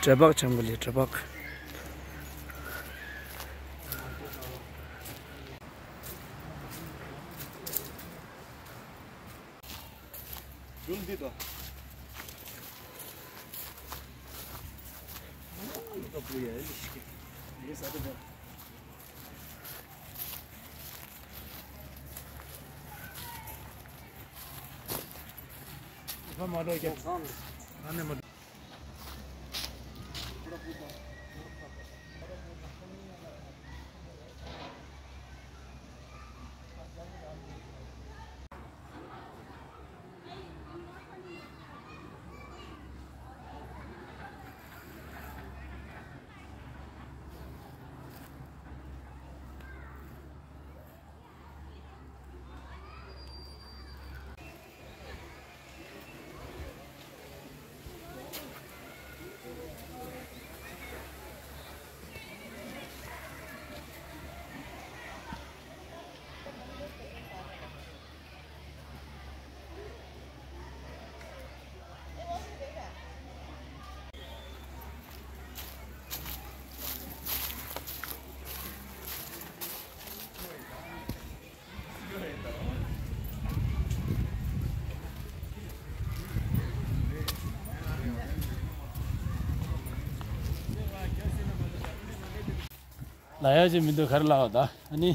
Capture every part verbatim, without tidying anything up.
བྲེ་སྦག་ཆེན་པོ་ལས་བྲེ་སྦག་ལ་ཡ་ཅིག་མི་འདུག་ག་རེ་ལབ་ད་ཨ་ནི།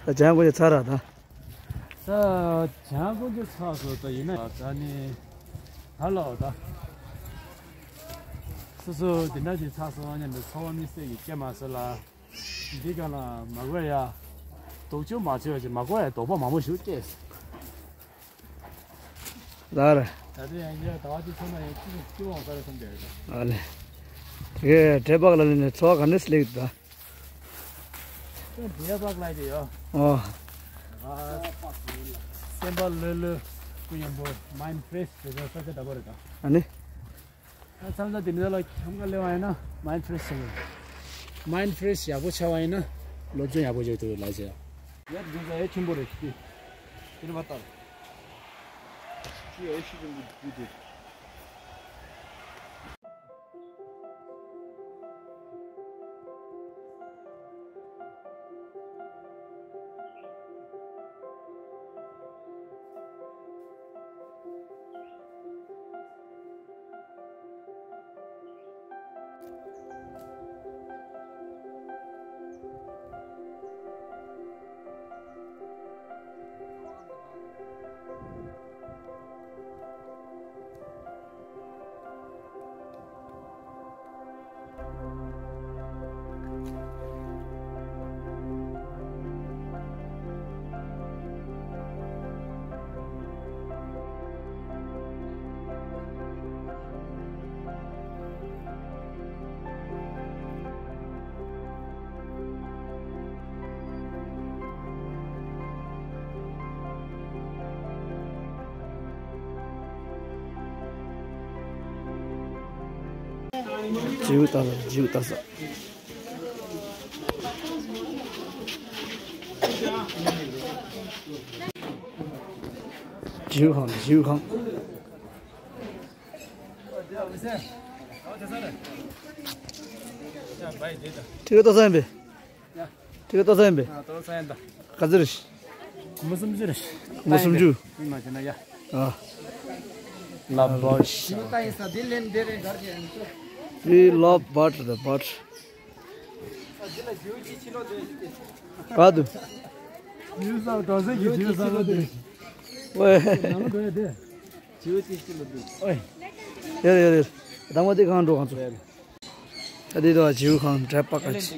ད་ཇང་ཀུན་ཅི་ཚར་ར་ད། ད་ཇང་ཀུན་ཅི་ཚར་སོང་ད་ཡིན་ན་ད་ནི། ད་ལབ་ད། སོ་སོ་དེ་འདྲ་ཅིག་ཚར་སོང་ཨ་ནི་འདི་ཚོ་བ་མི་སེ་གི་སྐྱེ་མ་སོ་ལ། འདི་ག་ལ་མ་དགོས་ཡ། དུག་ཆུ་མ་ཆུ་ཡ་ཅིག་མ་དགོས་ཡ་དོགས་པ་མང་པོ་ཞིག་སྐྱེས། ལར། ད་ལྟ་ཡང་ཡ་ཟླ་བ་གཅིག་ཚོ་ན་ཡང་གཅིག་གཅིག་འོང་ས་རེ་སོང་བསྡད་རེད། ཨ་ལེ། དེ་གས་བྲེ་སྦག་ལ་ལེན་ནས་འཚོ་བ་ག་འདྲས་སླེབས་ད། བྲེ་སྦག་ལ་དེ་ཡོ། ཨོ། ཨ། སེམས་པ་ལྷོད་ལྷོད་སྐུ་མཉམ་པོ་mind fresh་བྱེད་ས་ས་ཆ་འདྲ་པོ་རེད་ད། ཨ་ནི། ད་མཚམས་མཚམས་དེ་འདྲ་ལ་ཁྱམས་ཁ་སླེབས་པ་ཡིན་ན་mind fresh་བྱེད་དགོས། mind fresh་ཡག་པོ་ཆགས་པ་ཡིན་ན་སློབ་སྦྱོང་ཡག་པོ་བྱེད་ཐུབ་ལ་བྱེད། ཡར་འཛུལ་ས་ཡ་ཆེན་པོ་རེད་ཤི། དེ་ནི་མ་ལྟར། ཤི་ཡ་ཤི་ཆེན་པོ་འཛུལ་དེ། བྱིའུ་ལྟ་ས་བྱིའུ་ལྟ་ས། བྱིའུ་ཁང་བྱིའུ་ཁང་། ཁྲི་ཀ་ལྟ་ས་ཡིན་པས། ཁྲི་ཀ་ལྟ་ས་ཡིན་པས། ལྟ་ས་ཡིན་ད། ག་ཚོད་རེད། སྒོར་མོ་སུམ་ཅུ་རེད། སྒོར་མོ་སུམ་ཅུ། མི་མ་བྱེད་ན་ཡ། ཨ། ལ་བ་ཤི། We love butter the butter. བ་དུ། ཡུལ་ས་གྲོང་གསེབ་ཀྱི་ཡུལ་ས་ལ་དེ། ཝེ། ནང་ལ་འགྲོ་ཡ་དེ། ཡོད་ཡོད་ཡོད། དང་པོ་དེ་གང་འགྲོ་གང་ཚོ། ད་དེ་དུ་བ་བྱིའུ་ཁང་འདྲ་པ་ག་ཅི།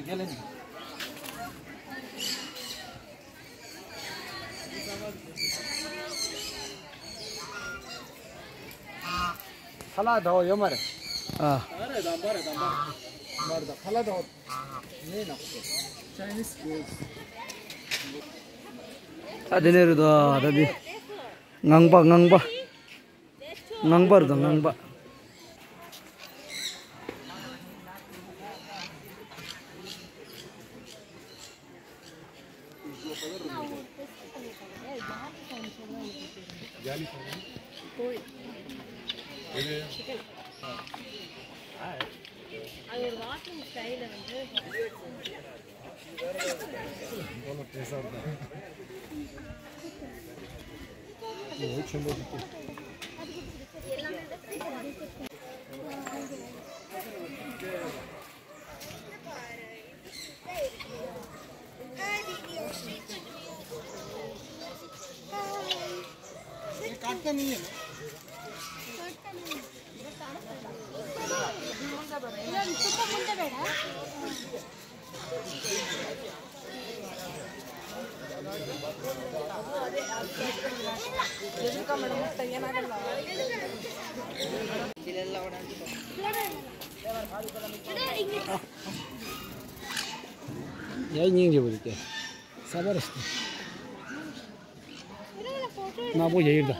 ཁ་ལག་འདྲ་བོ་ཡོད་མ་རེད། ཨ། ཨ་རེད་དམ་པ་རེད་དམ་པ། མ་རེད་ད་ཁ་ལག་འདྲ་བོ། ངའི་ནག་པོ། Chinese girls། ད་དེ་ནས་རེད་དོ་ད་དེ། ངང་པ་ངང་པ། ངང་པ་རེད་དོ་ངང་པ། அது ஒரு வாக்கிங் ஸ்டைல வந்து ये काटता नहीं है ना? ཡ་སྙིང་རྗེ་པོ་རེད་དེ། ས་པ་རེད། ནག་པོ་ཡ་ཡིར་ད།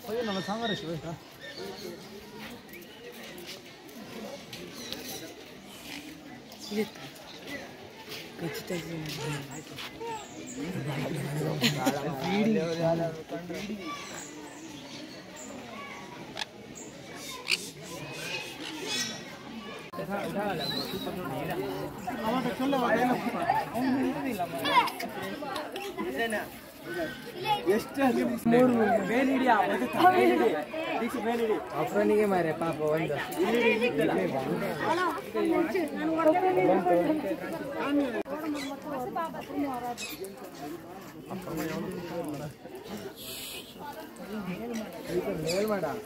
ཁོ་ཡི་ནང་ལ་ཚང་མ་རེ་ཞུ་བས་ད། ಅಫ್ರೋನಿಗೆ ಮಾರೆ ಪಾಪ ಒಂದು.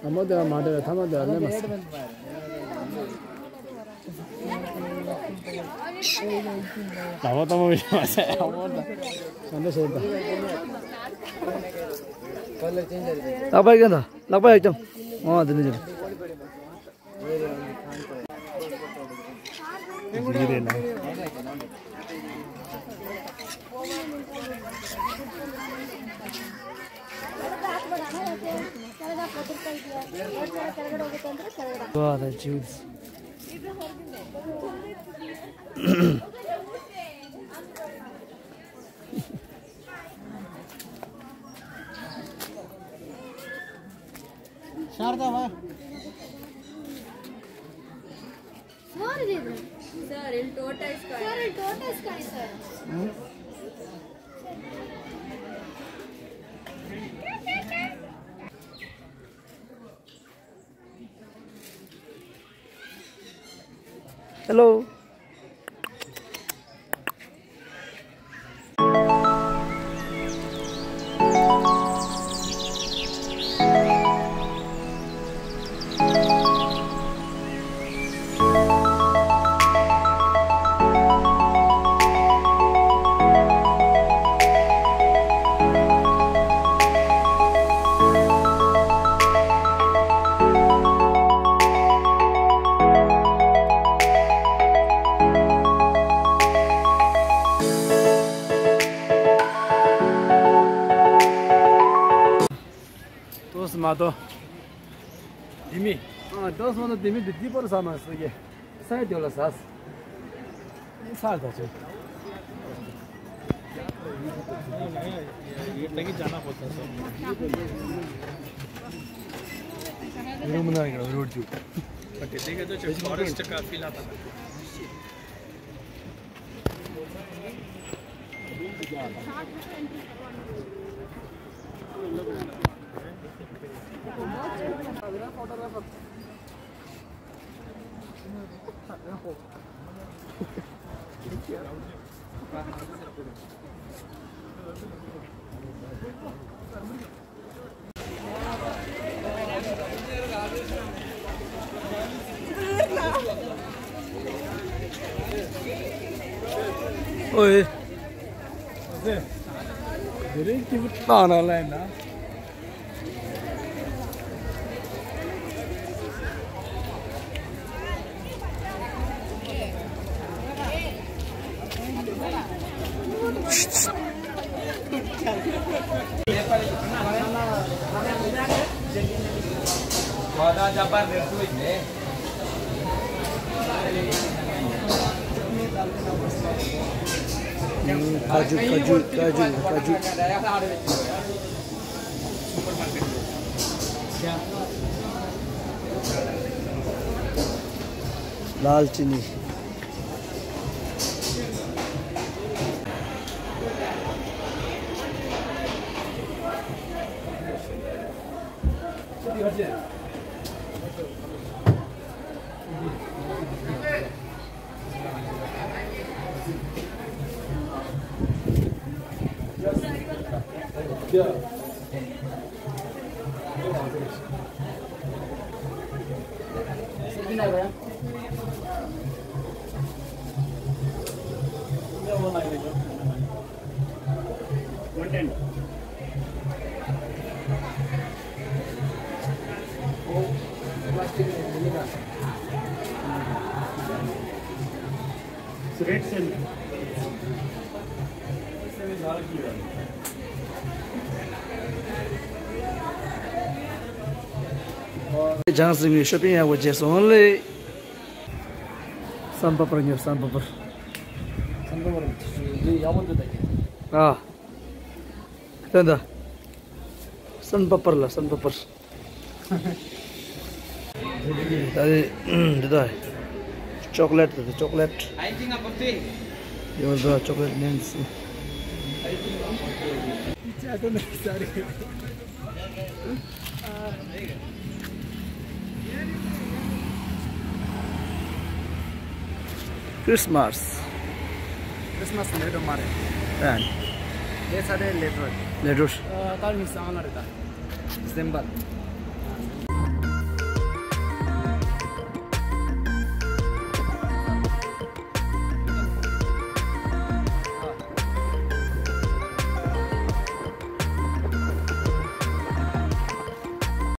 ನಮ್ಮದು ಮಾಡ, ತಮ್ಮದು ಅಲ್ಲೇ ಮಸ್ತ್. ತಮ್ಮ ತಮ್ಮ ವಿಷಯ ಸಂದೇಶ. ལག་པ་ཡག་ཀྱང་ད། ལག་པ་ཡག་ཀྱང་། འོ་དེ་ནས་ཅི། འདི་རེད་ན། What a juice. शारदा वाह। Sir, ಇಲ್ಲಿ tortoise ಕಾಣಿ. Sir, ಇಲ್ಲಿ tortoise ಕಾಣಿ, sir. Hello. ཏོག་ཙམ་མ་གཏོགས། ལྡེ་མིག་ཨ། ཏོག་ཙམ་མ་གཏོགས་ལྡེ་མིག་འདི་ལྡི་པོར་ཟ་མ་སོ་གི། ས་ཡ་དེ་ལ་ཟ། ས་ཡ་ད་ཚོ། वीडियो बना रहे हैं, रोड जो। ओके, ठीक है, तो चलो, फॉरेस्ट का फील आता है। ཨོའི། དེ་རིང་སྐྱིད་པོ་བཏང་ན་ལས་ན། काजू, काजू, काजू, काजू। ལཱལ་ཅི་ནི། ལྗང་སེང་གི་ཤོ་པིང་ཡག་པོ་བྱས་སོང་ལེ། སན་པ་པར་ཉོ། སན་པ་པར། སན་པ་པར་འདི་ཡག་པོ་འདུག་ད་ཀྱེ། ཨ། ད་ད། སན་པ་པར་ལ་སན་པ་པར། ད་རེད་འདི་ད། ཅོག་ལེ་ཊི་ད། ཅོག་ལེ་ཊི། ཡོད་ད། ཅོག་ལེ་ཊི་ནན་སི། ཁྲི་སི་མ་སི། ཁྲི་སི་མ་སི་ལེ་འགྲོ་མ་རེད། ཨ། ལེ་ཚ་རེད། ལེ་འགྲོ་རེད། ལེ་འགྲོ། ཨ། ད་ནི་སང་ལ་རེད་ད། ཌི་སེམ་བར།